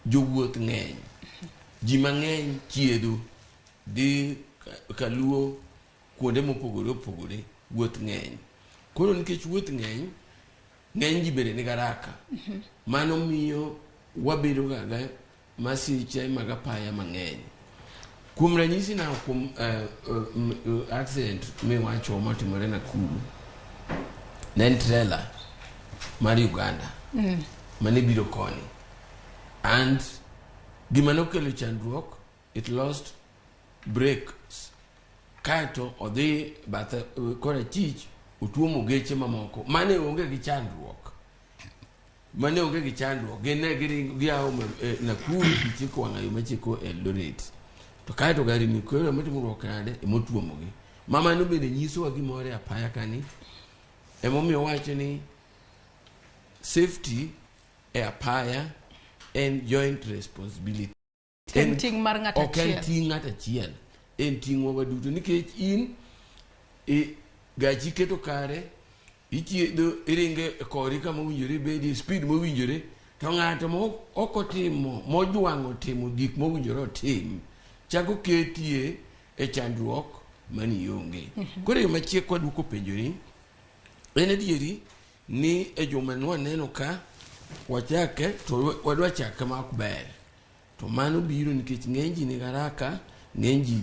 Jowuoth ng'eny, ji mang'eny chiedho dhi kaluo kuonde mopogore opogore, wuoth ng'eny. Koro nikech wuoth ng'eny, ng'eny ji bende nigi haraka. Mano miyo wabedo ga ga masiche mag apaya mang'eny. Kuom ranyisi na kuom accident miwacho motimore Nakuru, ne en trailer mar Uganda mane biro koni. And gima nokelo chandruok, it lost brakes. Kaeto odhi bathe korachich otuomo geche mamoko. Mane onge gi chandruok. Mane onge gi chandruok. Gin ne giringo gia Nakuru gichiko wang'ayo machiko Eldoret. To kaeto gari ni koro motimruok nade emotuomogi. Ma mano bende nyisowa gimoro e apaya kani. Emomiyo wacho ni safety e apaya en joint responsibility. En ting' mar ng'ato Ok en achiel. ting' ng'ato achiel. En ting'wa waduto nikech in gachi keto kare ichiedho iringe e kori kama owinjore ibedie speed mowinjore to ng'ato ma ok otimo mojwang'o timo gik mowinjore otim chako ketie e chandruok mani ionge. Koro e yo machiek kwaduoko penjoni en adieri ni e juma ni waneno ka wachake to wadwa chake ma ok ber to mano biro nikech ng'eny ji nigi haraka ng'eny ji